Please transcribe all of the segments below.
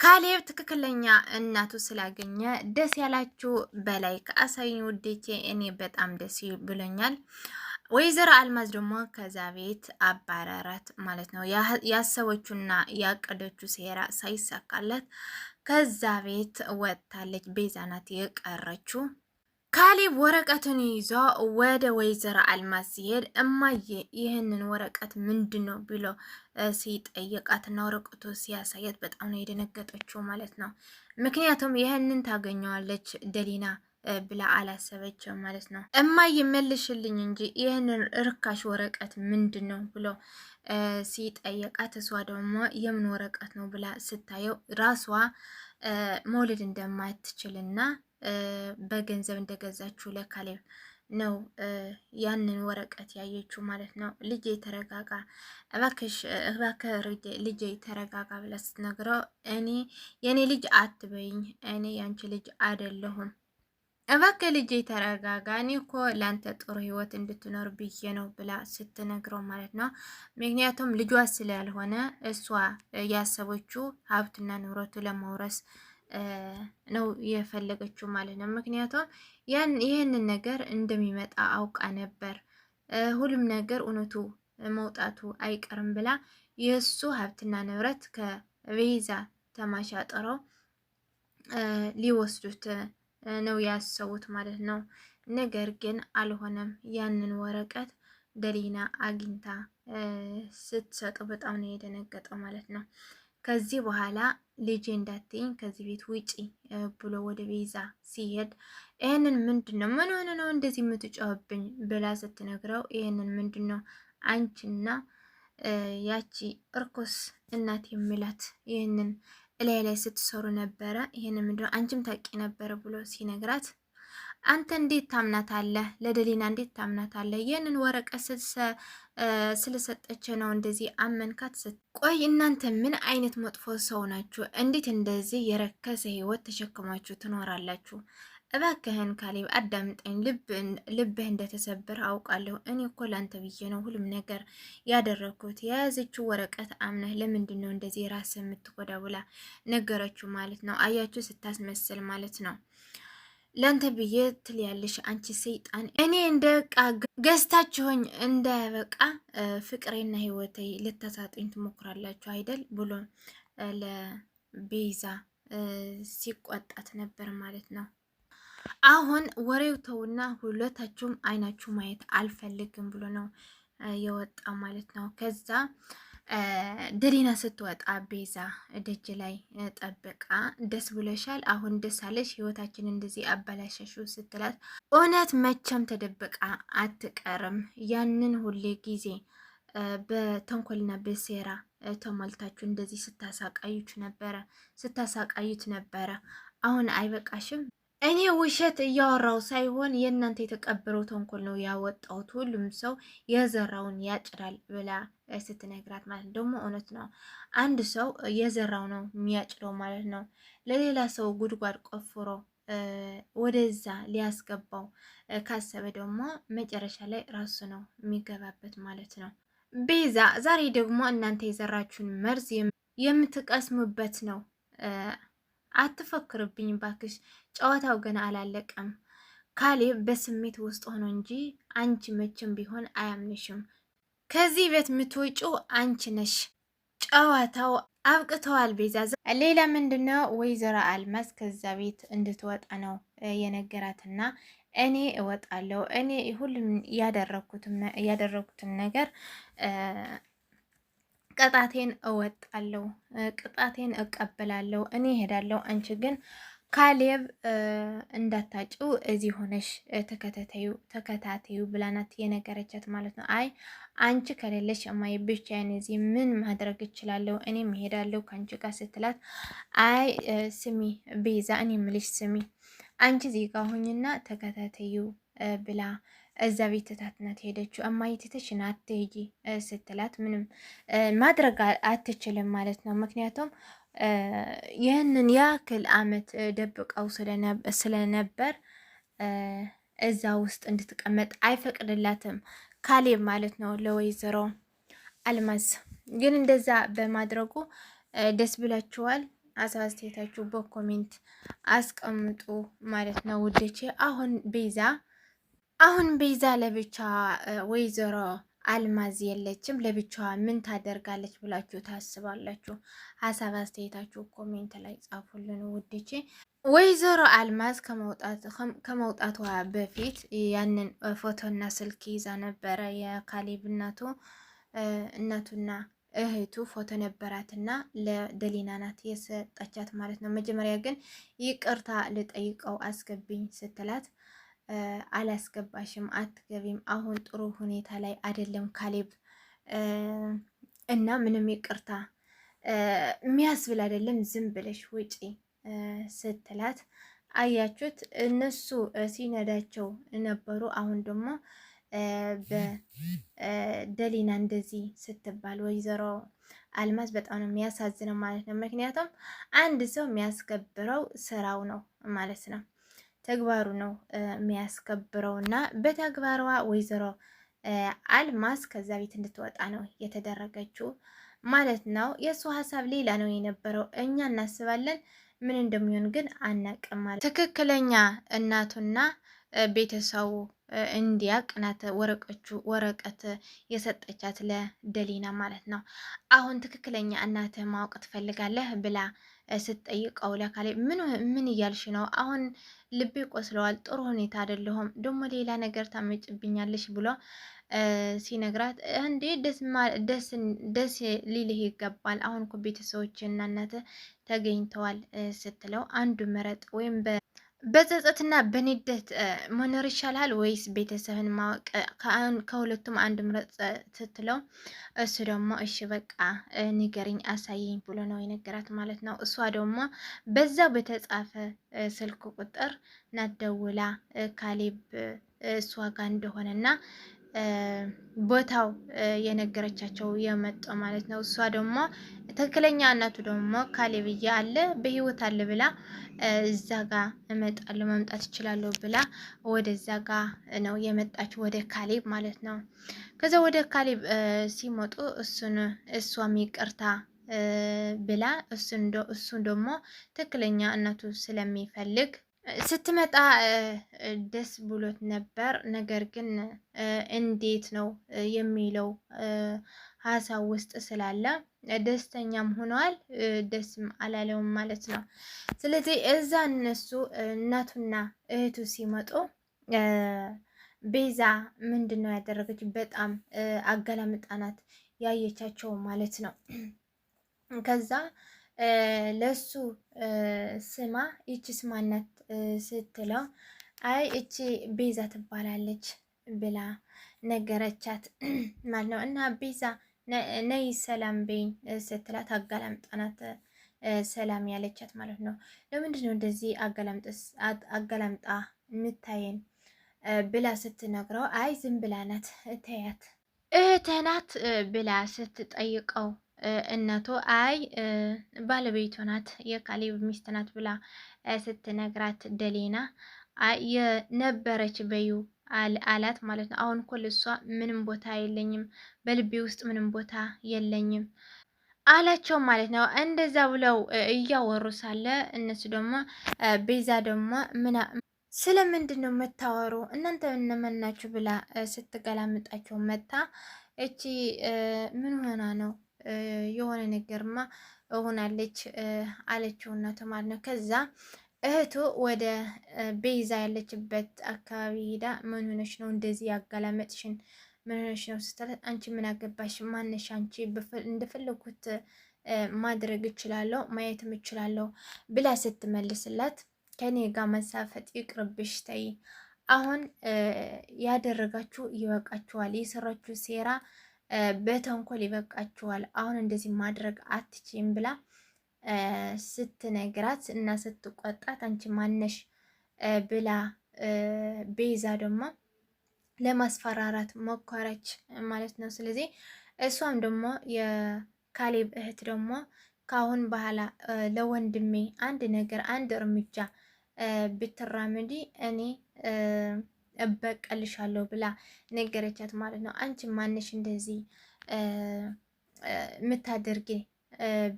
ካሌብ ትክክለኛ እናቱ ስላገኘ ደስ ያላችሁ በ like አሳዩኝ ውዴቼ። እኔ በጣም ደስ ብሎኛል። ወይዘሮ አልማዝ ደግሞ ከዛ ቤት አባረራት ማለት ነው። ያሰበችውና ያቀደችው ሴራ ሳይሳካላት ከዛ ቤት ወጥታለች። ቤዛ ናት የቀረችው። ካሌብ ወረቀቱን ይዞ ወደ ወይዘሮ አልማዝ ሲሄድ እማዬ ይህንን ወረቀት ምንድን ነው ብሎ ሲጠየቃትና ወረቀቱ ሲያሳያት በጣም ነው የደነገጠችው ማለት ነው። ምክንያቱም ይህንን ታገኘዋለች ደሊና ብላ አላሰበችም ማለት ነው። እማዬ መልሽልኝ እንጂ ይህንን ርካሽ ወረቀት ምንድን ነው ብሎ ሲጠየቃት እሷ ደግሞ የምን ወረቀት ነው ብላ ስታየው ራሷ መውለድ እንደማትችልና በገንዘብ እንደገዛችው ለካሌብ ነው ያንን ወረቀት ያየችው ማለት ነው። ልጄ ተረጋጋ እባክሽ፣ እባክህ ልጄ ተረጋጋ ብላ ስትነግረው እኔ የእኔ ልጅ አትበይኝ፣ እኔ ያንቺ ልጅ አይደለሁም። እባክህ ልጄ ተረጋጋ፣ እኔ እኮ ለአንተ ጥሩ ህይወት እንድትኖር ብዬ ነው ብላ ስትነግረው ማለት ነው። ምክንያቱም ልጇ ስላልሆነ እሷ ያሰበችው ሀብትና ንብረቱ ለመውረስ ነው የፈለገችው ማለት ነው። ምክንያቱም ያን ይህንን ነገር እንደሚመጣ አውቃ ነበር። ሁሉም ነገር እውነቱ መውጣቱ አይቀርም ብላ የእሱ ሀብትና ንብረት ከቤዛ ተማሻጥረው ሊወስዱት ነው ያሰቡት ማለት ነው። ነገር ግን አልሆነም። ያንን ወረቀት ደሊና አግኝታ ስትሰጠው በጣም ነው የደነገጠው ማለት ነው። ከዚህ በኋላ ልጄ እንዳትይኝ ከዚህ ቤት ውጪ ብሎ ወደ ቤዛ ሲሄድ ይህንን ምንድን ነው ምን ሆነ ነው እንደዚህ የምትጮህብኝ ብላ ስትነግረው ይህንን ምንድን ነው አንቺና ያቺ እርኩስ እናት የሚላት ይህንን እላይ ላይ ስትሰሩ ነበረ፣ ይህንን ምንድን ነው አንቺም ታውቂ ነበረ ብሎ ሲነግራት አንተ እንዴት ታምናታለህ? ለደሊና እንዴት ታምናታለህ? ይህንን ወረቀት ስለሰጠች ነው እንደዚህ አመንካት? ቆይ እናንተ ምን አይነት መጥፎ ሰው ናችሁ? እንዴት እንደዚህ የረከሰ ህይወት ተሸክማችሁ ትኖራላችሁ? እባክህን ካሌብ አዳምጠኝ። ልብህ እንደተሰበረ አውቃለሁ። እኔ እኮ ላንተ ብዬ ነው ሁሉም ነገር ያደረግኩት። የያዘችው ወረቀት አምነህ ለምንድን ነው እንደዚህ ራስህ የምትጎዳ? ብላ ነገረችው ማለት ነው። አያችሁ ስታስመስል ማለት ነው። ለአንተ ብዬ ትልያለሽ አንቺ ሰይጣን። እኔ እንደ ዕቃ ገዝታችሁኝ እንዳያበቃ ፍቅሬና ህይወቴ ልታሳጡኝ ትሞክራላችሁ አይደል ብሎ ለቤዛ ሲቆጣት ነበር ማለት ነው። አሁን ወሬው ተውና ሁለታችሁም አይናችሁ ማየት አልፈልግም ብሎ ነው የወጣ ማለት ነው። ከዛ ደሊና ስትወጣ ቤዛ ደጅ ላይ ጠብቃ ደስ ብሎሻል፣ አሁን ደስ አለሽ፣ ህይወታችን እንደዚህ አበላሸሹ ስትላት እውነት መቼም ተደብቃ አትቀርም። ያንን ሁሌ ጊዜ በተንኮልና በሴራ ተሞልታችሁ እንደዚህ ስታሳቃዩት ነበረ ስታሳቃዩት ነበረ። አሁን አይበቃሽም? እኔ ውሸት እያወራው ሳይሆን የእናንተ የተቀበረው ተንኮል ነው ያወጣሁት። ሁሉም ሰው የዘራውን ያጭዳል ብላ ስትነግራት ማለት ደግሞ እውነት ነው። አንድ ሰው የዘራው ነው የሚያጭደው ማለት ነው። ለሌላ ሰው ጉድጓድ ቆፍሮ ወደዛ ሊያስገባው ካሰበ ደግሞ መጨረሻ ላይ ራሱ ነው የሚገባበት ማለት ነው። ቤዛ ዛሬ ደግሞ እናንተ የዘራችሁን መርዝ የምትቀስሙበት ነው። አትፈክርብኝ ባክሽ፣ ጨዋታው ገና አላለቀም። ካሌብ በስሜት ውስጥ ሆኖ እንጂ አንቺ መቼም ቢሆን አያምንሽም። ከዚህ ቤት የምትወጪው አንቺ ነሽ። ጨዋታው አብቅተዋል። ቤዛ ሌላ ምንድነው? ወይዘሮ አልማዝ ከዛ ቤት እንድትወጣ ነው የነገራትና እኔ እወጣለሁ፣ እኔ ሁሉም ያደረኩትን ነገር ቅጣቴን እወጣለሁ፣ ቅጣቴን እቀበላለሁ፣ እኔ እሄዳለሁ። አንቺ ግን ካሌብ እንዳታጭው እዚህ ሆነሽ ተከታተዩ ተከታተዩ ብላናት የነገረቻት ማለት ነው። አይ አንቺ ከሌለሽ እማዬ ብቻዬን እዚህ ምን ማድረግ እችላለሁ? እኔም እሄዳለሁ ከአንቺ ጋር ስትላት፣ አይ ስሚ ቤዛ፣ እኔ ምልሽ ስሚ፣ አንቺ እዚህ ጋር ሁኝና ተከታተዩ ብላ እዛ ቤት ትታት ናት ሄደችው። እማዬ ትተሽን አትሄጂ ስትላት ምንም ማድረግ አትችልም ማለት ነው። ምክንያቱም ይህንን ያክል አመት ደብቀው ስለነበር እዛ ውስጥ እንድትቀመጥ አይፈቅድላትም ካሌብ ማለት ነው ለወይዘሮ አልማዝ። ግን እንደዛ በማድረጉ ደስ ብላችኋል? ሀሳብ አስተያየታችሁ በ comment አስቀምጡ ማለት ነው ውዶቼ። አሁን ቤዛ ለብቻ ወይዘሮ አልማዝ የለችም፣ ለብቻዋ ምን ታደርጋለች ብላችሁ ታስባላችሁ? ሀሳብ አስተያየታችሁ comment ላይ ጻፉልን ውዶቼ። ወይዘሮ አልማዝ ከመውጣቷ በፊት ያንን ፎቶና ስልክ ይዛ ነበረ። የካሌብ እናቱና እህቱ ፎቶ ነበራትና ለደሊና ናት የሰጠቻት ማለት ነው። መጀመሪያ ግን ይቅርታ ልጠይቀው አስገብኝ ስትላት አላስገባሽም፣ አትገቢም፣ አሁን ጥሩ ሁኔታ ላይ አይደለም ካሌብ እና ምንም ይቅርታ የሚያስብል አይደለም፣ ዝም ብለሽ ውጪ ስትላት አያችሁት። እነሱ ሲነዳቸው ነበሩ። አሁን ደግሞ በደሊና እንደዚህ ስትባል ወይዘሮ አልማዝ በጣም ነው የሚያሳዝነው ማለት ነው። ምክንያቱም አንድ ሰው የሚያስከብረው ስራው ነው ማለት ነው፣ ተግባሩ ነው የሚያስከብረው እና በተግባሯ ወይዘሮ አልማዝ ከዛ ቤት እንድትወጣ ነው የተደረገችው ማለት ነው። የእሱ ሀሳብ ሌላ ነው የነበረው። እኛ እናስባለን ምን እንደሚሆን ግን አናቅም ማለት ትክክለኛ እናቱና ቤተሰቡ እንዲያቅ ናት ወረቀት የሰጠቻት ለደሊና ማለት ነው። አሁን ትክክለኛ እናትህ ማወቅ ትፈልጋለህ ብላ ስትጠይቀው ለካሌብ ምን ምን እያልሽ ነው? አሁን ልቤ ቆስለዋል፣ ጥሩ ሁኔታ አይደለሁም፣ ደግሞ ሌላ ነገር ታመጭብኛለሽ ብሎ ሲነግራት እንዴ ደስ ሊልህ ይገባል። አሁን እኮ ቤተሰቦች እና እናትህ ተገኝተዋል ስትለው አንዱ ምረጥ ወይም በጸጸትና በንዴት መኖር ይሻላል ወይስ ቤተሰብን ማወቅ? ከሁለቱም አንድ ምረጥ ስትለው እሱ ደግሞ እሺ በቃ ንገሪኝ፣ አሳይኝ ብሎ ነው የነገራት ማለት ነው። እሷ ደግሞ በዛ በተጻፈ ስልክ ቁጥር ናት ደውላ ካሌብ እሷ ጋር እንደሆነና ቦታው የነገረቻቸው የመጣው ማለት ነው። እሷ ደግሞ ትክክለኛ እናቱ ደግሞ ካሌብዬ አለ በህይወት አለ ብላ እዛ ጋ እመጣለሁ መምጣት እችላለሁ ብላ ወደዛ ጋ ነው የመጣችው፣ ወደ ካሌብ ማለት ነው። ከዛ ወደ ካሌብ ሲመጡ እሱን እሷም ይቅርታ ብላ እሱን ደግሞ ትክክለኛ እናቱ ስለሚፈልግ ስትመጣ ደስ ብሎት ነበር። ነገር ግን እንዴት ነው የሚለው ሀሳብ ውስጥ ስላለ ደስተኛም ሆኗል፣ ደስም አላለውም ማለት ነው። ስለዚህ እዛ እነሱ እናቱና እህቱ ሲመጡ ቤዛ ምንድን ነው ያደረገች? በጣም አገላምጣናት ያየቻቸው ማለት ነው። ከዛ ለሱ ስማ ይቺ ስማናት ስትለው አይ እቺ ቤዛ ትባላለች ብላ ነገረቻት ማለት ነው። እና ቤዛ ነይ ሰላም በይኝ ስትላት አገላምጣናት ሰላም ያለቻት ማለት ነው። ለምንድን ነው እንደዚህ አገላምጣ የምታየን ብላ ስትነግረው አይ ዝም ብላ ናት ተያት እህትህ ናት ብላ ስትጠይቀው እናቱ አይ ባለቤቱ ናት የካሌብ ሚስት ናት ብላ ስትነግራት ደሌና የነበረች በዩ አላት ማለት ነው። አሁን እኮ ለእሷ ምንም ቦታ የለኝም፣ በልቤ ውስጥ ምንም ቦታ የለኝም አላቸው ማለት ነው። እንደዛ ብለው እያወሩ ሳለ እነሱ ደግሞ ቤዛ ደግሞ ምና ስለምንድን ነው የምታወሩ እናንተ እነማን ናችሁ ብላ ስትገላምጣቸው መታ እቺ ምን ሆና ነው የሆነ ነገርማ ሆናለች አለችው እናቱ ማለት ነው። ከዛ እህቱ ወደ ቤዛ ያለችበት አካባቢ ሄዳ ምን ሆነሽ ነው እንደዚህ ያጋላመጥሽን? ምን ሆነሽ ነው ስትላት፣ አንቺ ምን አገባሽ? ማነሽ አንቺ? እንደፈለኩት ማድረግ እችላለሁ ማየትም እችላለሁ ብላ ስትመልስላት፣ ከኔ ጋር መሳፈጥ ይቅርብሽ፣ ተይ አሁን ያደረጋችሁ ይበቃችኋል፣ የሰራችሁ ሴራ በተንኮል ይበቃችኋል፣ አሁን እንደዚህ ማድረግ አትችይም ብላ ስትነግራት እና ስትቆጣት፣ አንቺ ማነሽ ብላ ቤዛ ደግሞ ለማስፈራራት ሞከረች ማለት ነው። ስለዚህ እሷም ደግሞ የካሌብ እህት ደግሞ ከአሁን በኋላ ለወንድሜ አንድ ነገር አንድ እርምጃ ብትራምዲ እኔ እበቀልሻለሁ ብላ ነገረቻት ማለት ነው። አንቺ ማነሽ እንደዚህ የምታደርጊ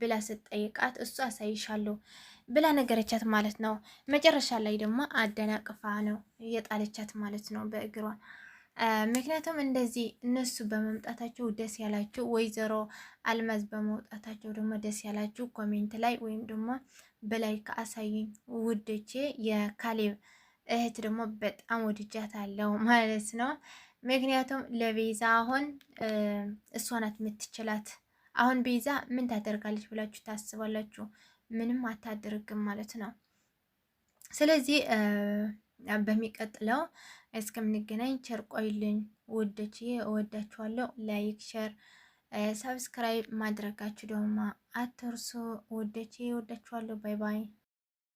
ብላ ስትጠይቃት እሱ አሳይሻለሁ ብላ ነገረቻት ማለት ነው። መጨረሻ ላይ ደግሞ አደናቅፋ ነው የጣለቻት ማለት ነው በእግሯ። ምክንያቱም እንደዚህ እነሱ በመምጣታቸው ደስ ያላችሁ፣ ወይዘሮ አልማዝ በመውጣታቸው ደግሞ ደስ ያላችሁ comment ላይ ወይም ደግሞ በ like አሳዩኝ ውዶቼ። የካሌብ እህት ደግሞ በጣም ወድጃታለሁ ማለት ነው። ምክንያቱም ለቤዛ አሁን እሷ ናት የምትችላት። አሁን ቤዛ ምን ታደርጋለች ብላችሁ ታስባላችሁ? ምንም አታደርግም ማለት ነው። ስለዚህ በሚቀጥለው እስከምንገናኝ ቸር ቆዩልኝ ውዶቼ፣ እወዳችኋለሁ። Like፣ share፣ subscribe ማድረጋችሁ ደግሞ አትርሱ ውዶቼ። እወዳችኋለሁ። Bye bye።